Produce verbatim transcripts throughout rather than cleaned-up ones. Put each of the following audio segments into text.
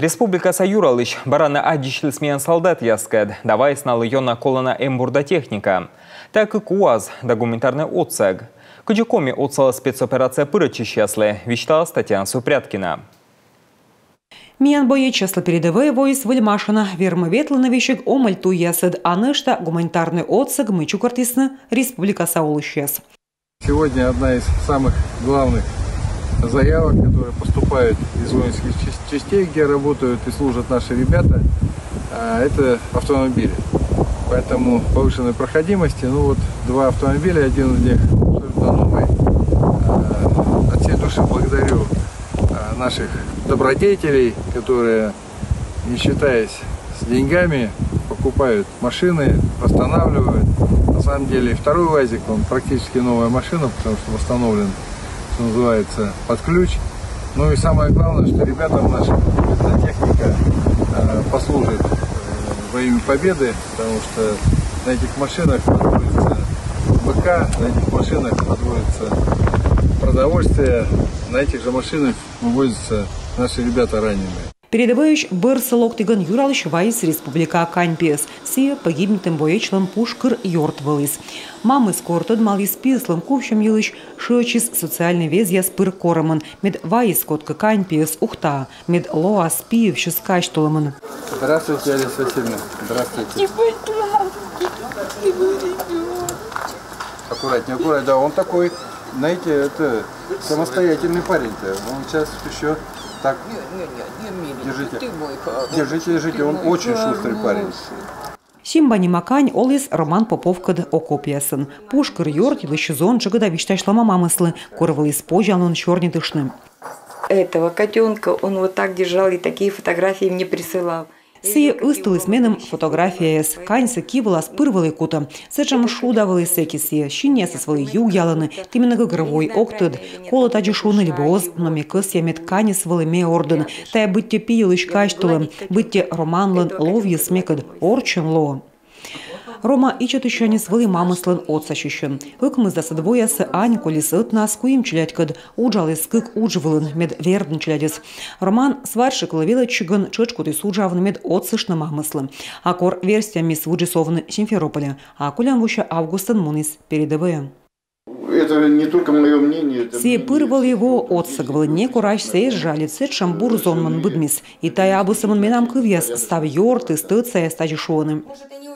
Республикаса юралысь бара на аддзысьліс миян солдатъяскӧд да вайис налы ёна колана эмбур да техника. Тайӧ кык УАЗ да гуманитарнӧй отсӧг. Кыдзи Коми отсалӧ спецоперацияӧ пырӧдчысьяслы, висьталас Татьяна Супряткина. Миян боечьяслы передӧвӧйӧ воис выль машина. Вермӧ ветлыны весиг омӧль туйясӧд, а нӧшта гуманитарнӧй отсӧг, мый чукӧртісны республикаса олысьяс. Сегодня одна из самых главных заявок, которая поступает из воинских част- частей, где работают и служат наши ребята, а, это автомобили. Поэтому повышенной проходимости, ну вот, два автомобиля, один из них абсолютно новый, а, от всей души благодарю, а, наших добродетелей, которые, не считаясь с деньгами, покупают машины, восстанавливают. На самом деле, второй УАЗик, он практически новая машина, потому что восстановлен, что называется, под ключ. Ну и самое главное, что ребятам нашим эта техника, э, послужит, э, во имя Победы, потому что на этих машинах подвозится БК, на этих машинах подвозится продовольствие, на этих же машинах вывозятся наши ребята раненые. Передӧвӧйысь бӧрсӧ локтігӧн юралысь вайис республикаӧ кань пиӧс. Сійӧ пӧгибнитӧм боечлӧн пушкыр ёрт вӧліс. Мамыс, кор тӧдмаліс пиыслӧн кувсьӧм йылысь, шыӧдчис социальнӧй везъяс пыр корӧмӧн, мед вайис кодкӧ кань пиӧс Ухтаӧ, мед лоас пиывсьыс казьтылӧмӧн. Здравствуйте, Елена Васильевна. Здравствуйте. Аккуратнее, аккуратнее. Да, он такой, знаете, это самостоятельный парень-то. Он сейчас еще так. Не, не, не, не, миленький, держите. Ты мой хороший, держите, держите. Ты он мой очень шустрый хороший парень. Симба нима кань оліс Роман Поповкӧд окопъясын. Пушкыр ёрт йылысь зонджык да висьтасьлӧма мамыслы, кор вӧлі позянлун сёрнитыштны. Этого котенка он вот так держал и такие фотографии мне присылал. Сійӧ ыстыліс меным фотографияяс. Каньсӧ ки вылас пыр вӧлі кутӧ. Сэтшӧм шуда вӧлі сэки сійӧ. Синъясыс вӧлі югъялӧны, тэ менӧ гӧгӧрвои, ог тӧд, колӧ тадзи шуны либӧ оз, но ме кӧсъя, мед каньыс вӧлі ме ордын. Тайӧ быттьӧ пи йылысь казьтылӧм, быттьӧ Романлӧн ловйыс мекӧд орччӧн лоӧ. Рома ичӧтысяньыс вӧлі мамыслӧн отсасьысьӧн. Ӧкмысдасӧд воясӧ ань колис ӧтнас куим челядькӧд, уджаліс кык удж вылын, мед вердны челядьӧс. Роман сварщиклы велӧдчигӧн тшӧтш кутіс уджавны, мед отсыштны мамыслы. А кор верстяммис, вуджис овны Симферополе, а колян вося августын муніс передӧвӧйӧ. Это не только моё мнение, это... Сійӧ пыр вӧлі во отсӧг вылын, некор асьсӧ эз жалит, сэтшӧм бур зонмӧн быдмис. И тайӧ абу сӧмын менам кывъяс, став ёртыс, тӧдсаяс тадзи шуӧны.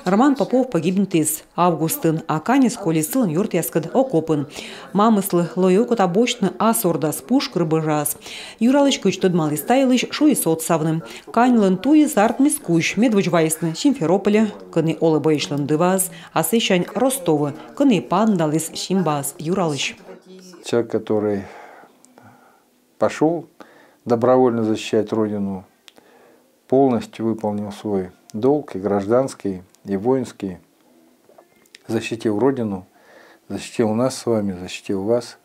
Роман Попов пӧгибнитіс августын, а каньыс колис сылӧн ёртъяскӧд окопын. Мамыслы лои окота босьтны ас ордас, пушкыр бӧжаас. Юралысь, кыдз тӧдмаліс та йылысь, шуис отсавны. Каньлӧн туйыс артмис кузь, медводз вайисны Симферополе, кӧні олӧ боечлӧн дываыс, а сэсянь Ростовӧ, кӧні паныдаліс Симбаас юралысь. Человек, который пошёл добровольно защищать Родину, полностью выполнил свой долг, и гражданский, и воинский, защитил Родину, защитил нас с вами, защитил вас.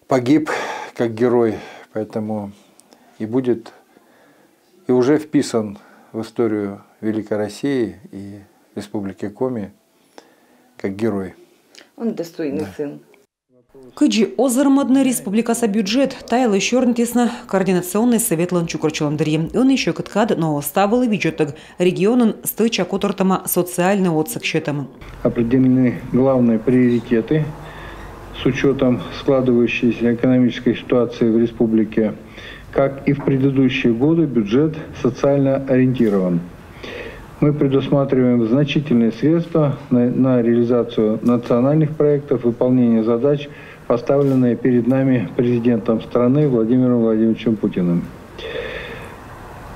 Погиб как герой, поэтому и будет, и уже вписан в историю Великой России и Республики Коми как герой. Он достойный сын. Кыдзи озырмӧдны республикаса бюджет, та йылысь сёрнитісны Координационнӧй сӧветлӧн чукӧртчылӧм дырйи. Ӧні сьӧкыд кад, но став вылӧ видзӧдтӧг: регионын стӧча котыртӧма социальнӧй отсӧг сетӧм. Определены главные приоритеты с учётом складывающейся экономической ситуации в республике. Как и в предыдущие годы, бюджет социально ориентирован. Мы предусматриваем значительные средства на, на реализацию национальных проектов, выполнение задач, поставленные перед нами президентом страны Владимиром Владимировичем Путиным.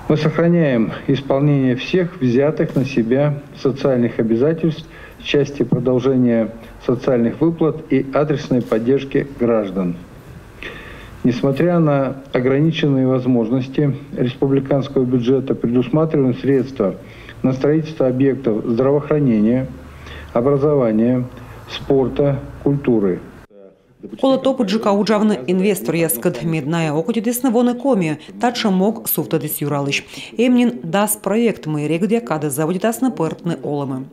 Мы сохраняем исполнение всех взятых на себя социальных обязательств в части продолжения социальных выплат и адресной поддержки граждан. Несмотря на ограниченные возможности республиканского бюджета, предусматриваем средства на строительство объектов здравоохранения, образования, спорта, культуры. Колӧ топыдджыка уджавны инвесторъяскӧд, мед найӧ окотитісны воны Комиӧ, татшӧм мог сувтӧдіс юралысь. Эм нин дас проект, мый регыдъя кадӧ заводитасны пӧртны олӧмӧ.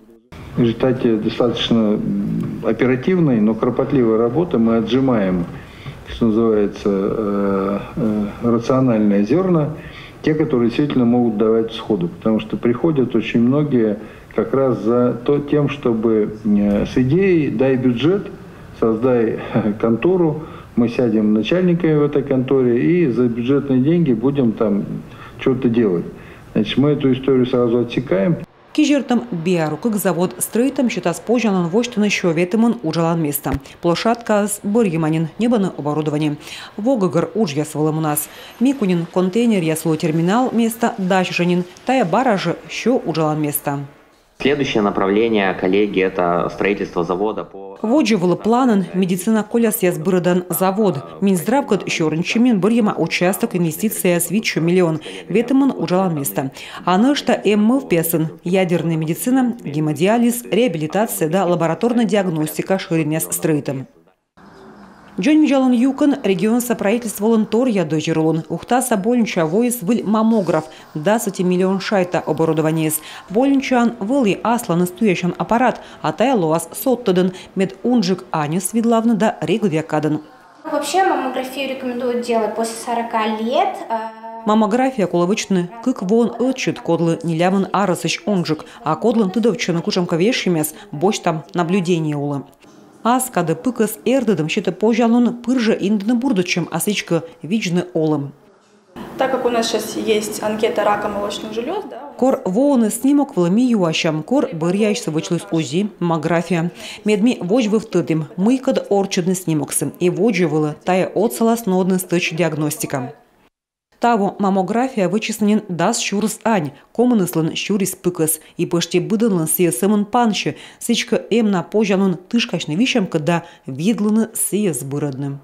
В результате достаточно, м, оперативной, но кропотливой работы мы отжимаем, что называется, э, э, рациональные зерна, Те, которые действительно могут давать всходы, потому что приходят очень многие как раз за то, тем, чтобы э, с идеей «дай бюджет», «создай контору», мы сядем начальниками в этой конторе и за бюджетные деньги будем там что-то делать. Значит, мы эту историю сразу отсекаем. Кизёртӧм Биару кык завод стрӧитӧм сетас позянлун восьтыны сё ветымын уджалан места. Площадкаыс бӧрйӧма нин, ньӧбӧны оборудование. Во гӧгӧр уджъяс вылӧ мунас. Микуньын контейнеръяс вылӧ терминал места дасьӧ нин, тайӧ бара жӧ сё уджалан места. Следующее направление коллеги — это строительство завода по... Водзӧ вылӧ планын медицина колясъяс бырӧдан завод. Минздравкӧд сёрнитчӧмин бӧрйӧма участок, инвестицияяс вит сё миллион. Ветымын уджалан места. А нӧшта эм мӧвпъясын: ядерная медицина, гемодиализ, реабилитация да лабораторнӧй диагностика шӧринъяс стрӧитӧм. Дзоньвидзалун юкӧн регионса правительстволӧн торъя дӧзьӧр улын. Ухтаса больничаӧ воис выль маммограф, дас ӧти миллион шайта оборудованиеыс. Больничаын вӧлі асланыс туясян аппарат, а тайӧ лоас содтӧдӧн, мед унджык аньӧс видлавны да регыдъя кадын. Вообще маммографию рекомендуют делать после сорока лет. Маммография колӧ вӧчны кык воӧн ӧтчыд, кодлы нелямын арӧсысь унджык, а кодлӧн тыдовтчӧны кутшӧмкӧ вежсьӧмъяс, босьтам наблюдение улӧ. Ас кадӧ пыкӧс эрдӧдӧм сетӧ позянлун пыр жӧ индыны бурдӧдчӧм, а сідзкӧ видзны олӧм. Так как у нас сейчас есть анкета рака молочных желез, да, Кор воӧны снимок вылӧ, ми юасям, кор бӧръяысь вӧчліс УЗИ, маммография. Мед ми водзвыв тӧдім, мыйкӧд орччӧдны снимксӧ, и водзӧ вылӧ тайӧ отсалас нуӧдны стӧч диагностика. Таво маммография вӧчисны нин дас сюрс ань, комыныслӧн сюрис пыкӧс, и пӧшти быдӧнлӧн сійӧ сӧмын пансьӧ. Сідзкӧ эм на позянлун тышкасьны висьӧмкӧ да видлыны сійӧс бырӧдны.